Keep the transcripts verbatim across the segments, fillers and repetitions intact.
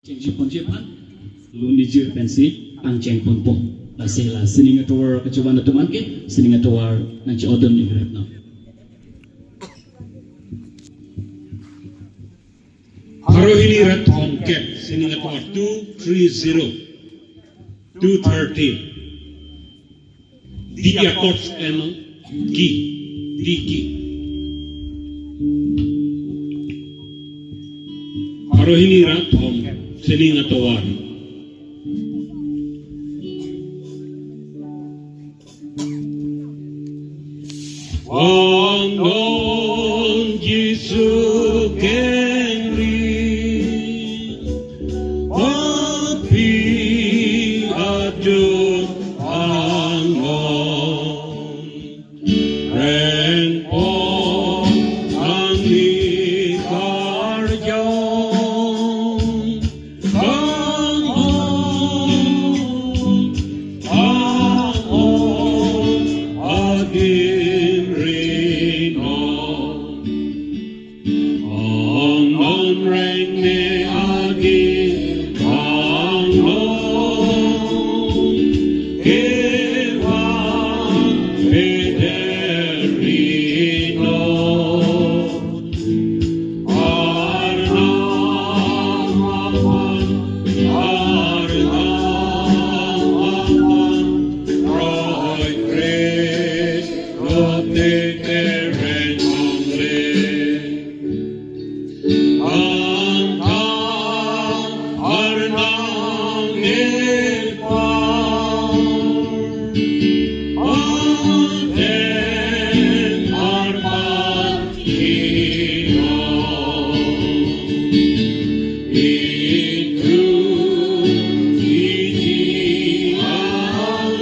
Chengji ponji aphan, lungnijir pensi pangcheng ponpo. Lasi la sining atovar kachevan atum an ke, sining atovar nangche-odun ni grep no. Pharo hini ra thomkep, sining atovar two three zero, two thirty. D key chords and key, D key. Pharo hini ra thom, sining atovar. Vang non Jisu kengri, papi atum vang non. Rengpon angni karjong, vang non, vang non, adim ri non. Vang non reng me agi, vang non kevang peder ri non. Arnam aphan, Arnam aphan kroikre, lote kereng longle. Angthang Arnam nepar, angtheng arpan kinong. Itu iji alam.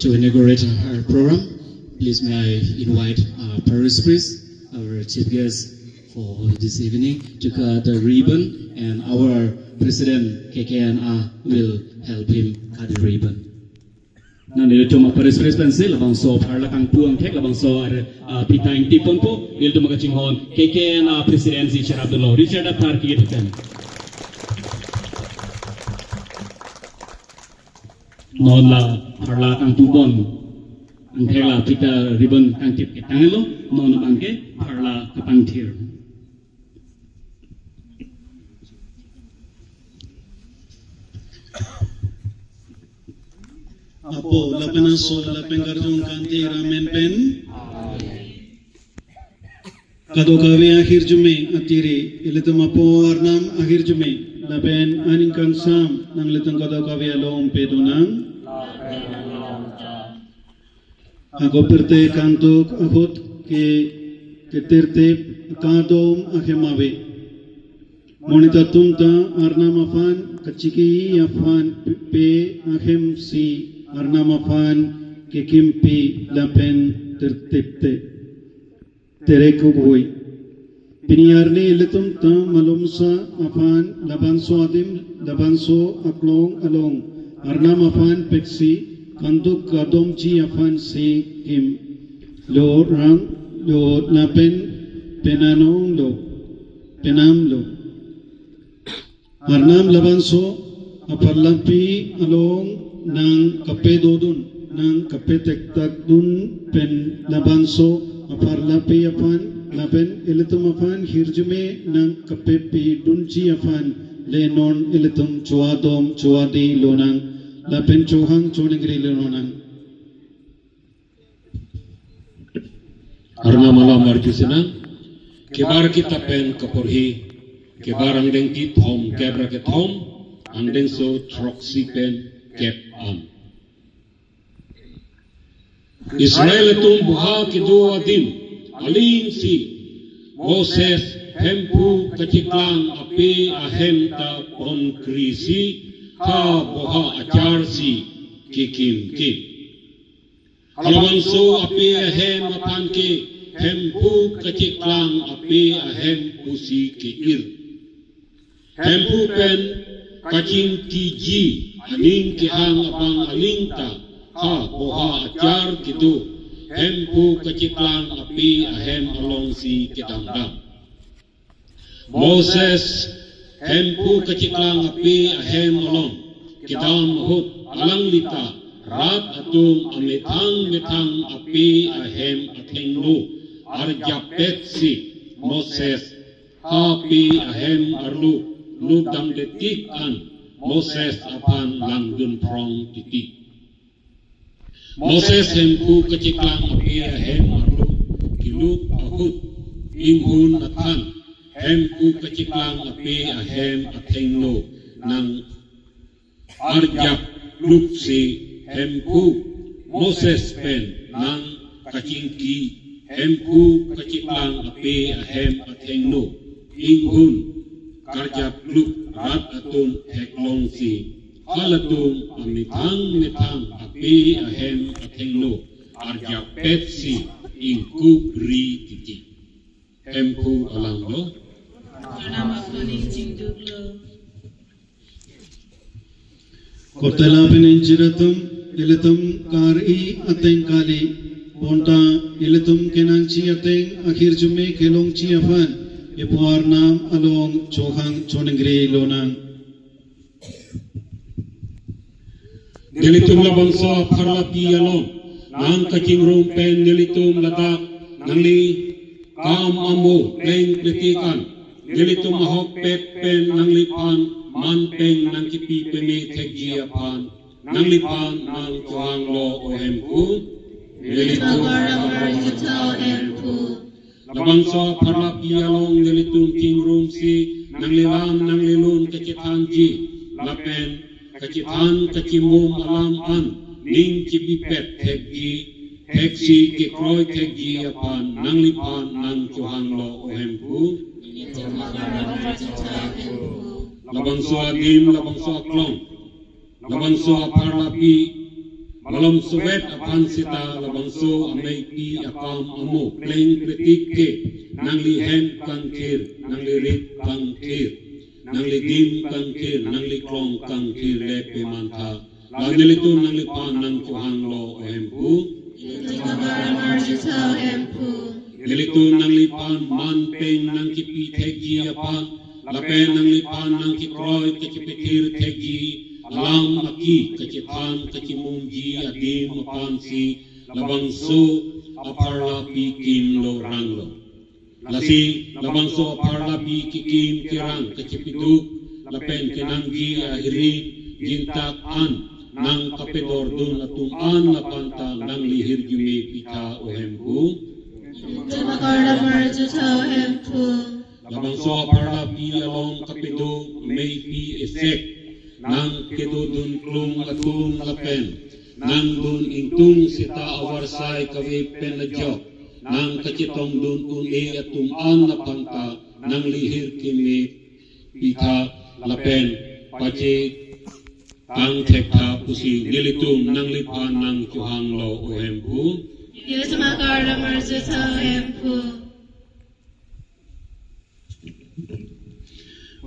To inaugurate our program, please may I invite our parish priest, our chief guest for this evening, to cut the ribbon, and our president K K N A will help him cut the ribbon. Nang nelitum a-parish priest pensi labangso apharla kangpu angthek labangso ar, ah, pita ingtip ponpo, ilitum kachinghon K K N A president si cherapdunlo, Richard Athar kikit pen. Non la apharla kangpu pon angthek la pita ribbon kangtip ketanglo, non abangke apharla kapangthir. Apo, lapen Aso, lapen Karjong Kangthir amen pen. Kadokave ahirjume atiri, ilitum Apo Arnam ahirjume, lapen aning kangsam nanglitum kadokave along pedonang. Ako pirthe kangduk ahut ke ketirtip kadom ahem ave. Monit atum ta Arnam aphan kachiki aphan pe ahem si Arnam aphan kekimpi lapen tirtipte. Terek kukvoi. Pini arni ilitum ta malomsa aphan labangso adim, labangso aklong along Arnam aphan peksi kangduk kadomji aphan si kimlo rang lo lapen penanong lo, penam lo. Arnam labangso apharlapi along nangkapedodun, nangkapetektakdun pen labangso apharlapi aphan lapen ilitum aphan hirjume nangkapepidunji aphan le non ilitum choadom choadi lonang lapen chohang choningri lonang. Arnam along arjusenang, kebar kitab pen kaporhi, kebar angdengpi thomkep ra kethom, angdengso throksi pen kep an. Israel atum boha kedo adim, alingsi Moses Hemphu kachiklang ape ahem ta ponkri si, ha boha achar si kekimkim. Halabangso ape ahem aphan ke Hemphu kachiklang ape ahem pusi ke-ir. Hemphu pen kachingkiji aning kehang abang aling ta ha boha achar kedo Hemphu kachiklang ape ahem alongsi kedamdam. Moses Hemphu kachiklang ape ahem along kedam ahut alangli ta rat atum amethang methang ape ahem athengno arjapet si Moses ha ape ahem arlo lutdamde tik an Moses aphan langdun phrong titi. Moses Hemphu kachiklang ape ahem arlo kelut ahut inghun athan Hemphu kachiklang ape ahem athengno nang arjap lupsi Hemphu Moses pen nangkachingki Hemphu kachiklang ape ahem athengno inghun karjap lup rat atum theklongsi halatum amethang methang ape ahem athengno arjapet si ingkupri titi. Hemphu alanglo. Arnam aphan chingduklo. Korte lapen ingjir atum, ilitum kari ateng kali, bonta ilitum kenangji ateng ahirjume kelongji aphan, Apo Arnam along chohang choningri lonang. Nelitum labangso apharlapi along nangkachingrum pen nelitum ladak nangli kam amo pleng pletik an nelitum ahokpet pen nangliphan manpeng nangkipi peme thekji aphan nangliphan nangchohanglo O Hemphu. Nelitum labangso apharlapi along nelitum chingrumsi nanglilam nanglilun kachethanji lapen kachethan kachimum alam an ning chibipet thekji theksi kekroi thekji aphan nangliphan nangchohanglo O Hemphu. Labangso adim, labangso aklong, labangso apharlapi, Malom sovet aphan seta labangso ameipi akam amo pleng pretik ke nangli hem kangthir, nangli rit kangthir, nangli dim kangthir, nangli klong kangthir le pemantha. La nelitum nangliphan nangchohanglo, O Hemphu. Nelitum akar lam arjutha, O Hemphu. Nelitum nangliphan man pen nangkipi thekji aphan, lapen nangliphan nangkikroi kachipethir thekji alam aki kachethan kachimumji adim aphansi labangso apharlapi kimlo ranglo. Lasi labangso apharlapi kekim kerang kachipiduk lapen kenangji ahiring jintak an nangkapedordun atum an laphanta nangli hirjume pitha, O Hemphu. Nelitum akar lam arjutha, O Hemphu. Labangso apharlapi along kapiduk meipi esek nangkedodun klung atum lapen nangdun ingtung seta avarsai kave pen ajok nangkachetongdun un-e atum an laphanta nangli hirjume pitha lapen pachekang thektha pusi nelitum nangliphan nangchohanglo, O Hemphu. Nelitum akar lam arjutha, O Hemphu.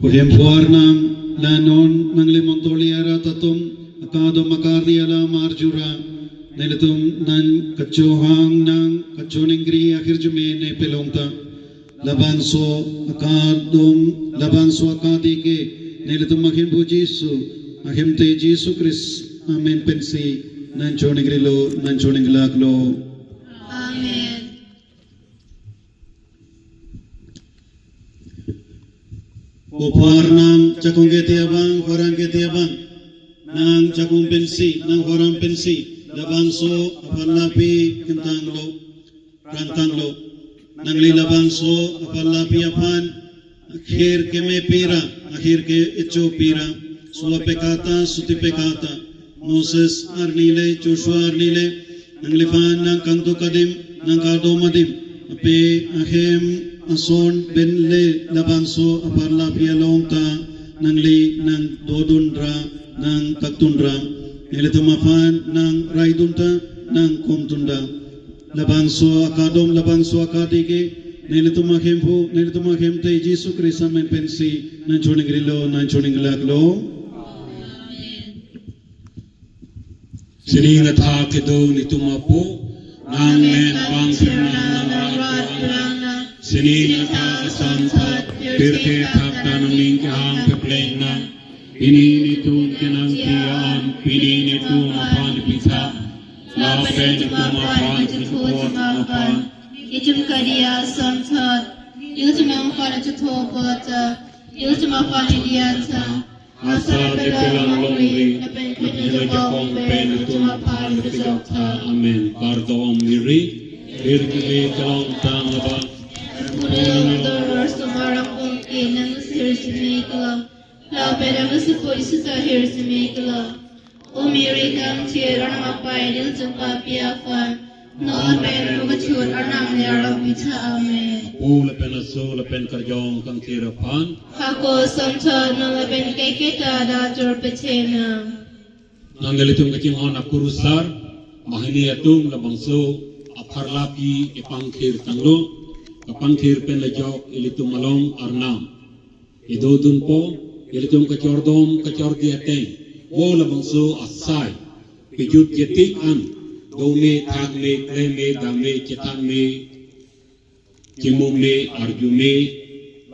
O Hemphu Arnam, la non nangli mondoli arat atum akadom akardi alam arjura, nelitum nangkachohang nangkachoningri ahirjume ne pelongta. Labangso akadom, labangso akadi ke nelitum aHemphu Jisu, aHemte Jisu Christ amen pensi nangchoningrilo, nangchoninglaklo. Amen. O Hemphu Arnam, jakong keti abang, horang keti abang, nangjakong pensi, nanghorang pensi labangso apharlapi kemtanglo, rangtanglo. Nangli labangso apharlapi aphan akhir keme pira, akhir ke-echo pira, sua pekata, suti pekata, Moses arni le, Joshua arni le, nangliphan nangkangduk adim, nangkardom adim, ape ahem ason pen le labangso apharlapi along ta nangli nangdodunra, nangkaktunra, nelitum aphan nangraidunta, nangkomdunta. Labangso akadom, labangso akadi ke nelitum aHemphu, nelitum aHemte Jisu Christ amen pensi nangchoningrilo, nangchoninglaklo. Sining athak kedo nelitum Apo, nangmen abang sirnang nangrat nang, sining athak asanthat, pirthe athak ta nangning kehang pepleng nang. Pini nelitum kenangpi an, pini nelitum aphan pitha, lapen nelitum aphan kachethot aphan. Nelitum kadiya asanthat, nelitum aphan kachethot aphan, nelitum aphan idiya tha. Asar kepelang longri, lapen kehingno jakong pen nelitum aphan pejok tha. Amen. Kardom niri, hirjume kelongtang abang. Pulang doror sumar akong ke nang hirjume kelang. Lapen nang sepoi suta hirjume kelang. O Mary kangthir, Arnam apei, nelitum papi aphan, non pen pu kachot Arnam le arlo pitha. Amen. Apo lapen Aso lapen Karjong Kangthir aphan. Hako asonthot non lapen kaiketa da chor peche nang. Non nelitum kachinghon akurusar, banghini atum labangso apharlapi kepangthir tanglo, kapangthir pen ajok ilitum along Arnam kedodunpo, ilitum kachordom kachordi ateng, mo labangso asai pejut jetik an, dome, thakme, kleme, dame, chethanme, chimumme, arjume,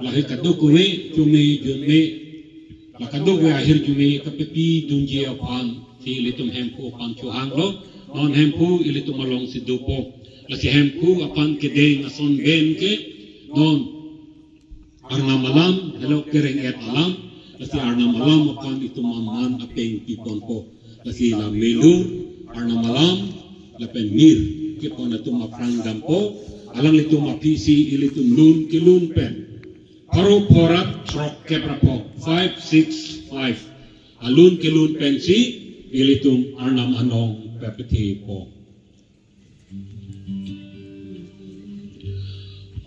lahei kadokave, chume, junme, la kadokave ahirjume kapepidunji aphan si ilitum Hemphu aphan chohanglo. Non Hemphu ilitum alongsi dopo. Lasi Hemphu aphan kedeng ason pen ke non Arnam alam, helo kereng-et alam, lasi Arnam alam aphan itum aman apeng piponpo. Lasi la melur Arnam alam lapen mir kepon atum aphrang dampo, alanglitum aphisi ilitum lun kelun pen. Pharo pharo rat throk kep ra pho, five six five. Alun kelun pensi ilitum Arnam anong pepethepo.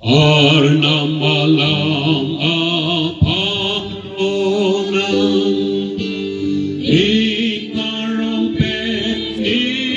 Arnam alam apharong nang, ik arong pen ik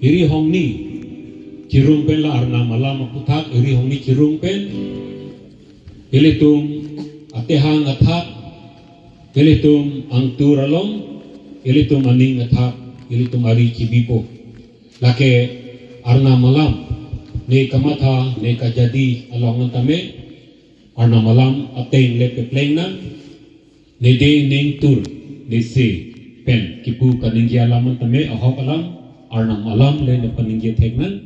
Eri Hongni chirung pen la Arnam alam aputhak, Eri Hongni chirung pen ilitum atehang athak, ilitum angtur along, ilitum aning athak, ilitum ari chibipo. Lake Arnam alam, ne kamatha, ne kajadi along an tame, Arnam alam ateng le pepleng nang, ne de neng tur, ne se pen kipu kaningje alam an tame, ahok alam, Arnam alam le ne paningje thek nang,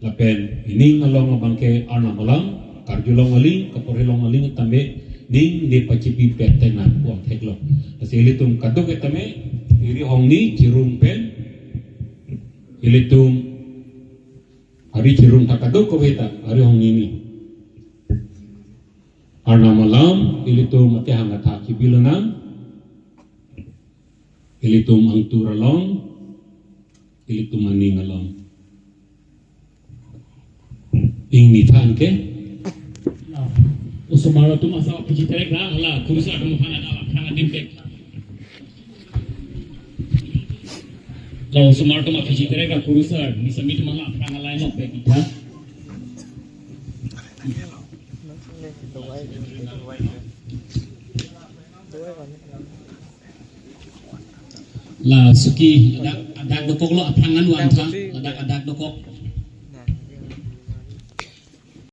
lapen ining along abangke Arnam alam, karjulong aling, kaporhelong aling tame, ning ne pachipi pet thek nang, puang theklo. Lasi ilitum kaduk tame, Eri Hongni chirung pen, ilitum ari chirung ta kaduk kave ta, Eri Hongni ni. Arnam alam, ilitum atehang athak chibi lonang, ilitum angtur along, ilitum aning along. Ingni than ke? Osomar atum asap apiji terek ra, hala kurusar atum aphan adap aphrang adim pek. La osomar atum apiji terek ra kurusar, ni sami atum hala aphrang alai nok pek itha. La suki adak, adak dokok lo aphrang an vantha, adak, adak dokok.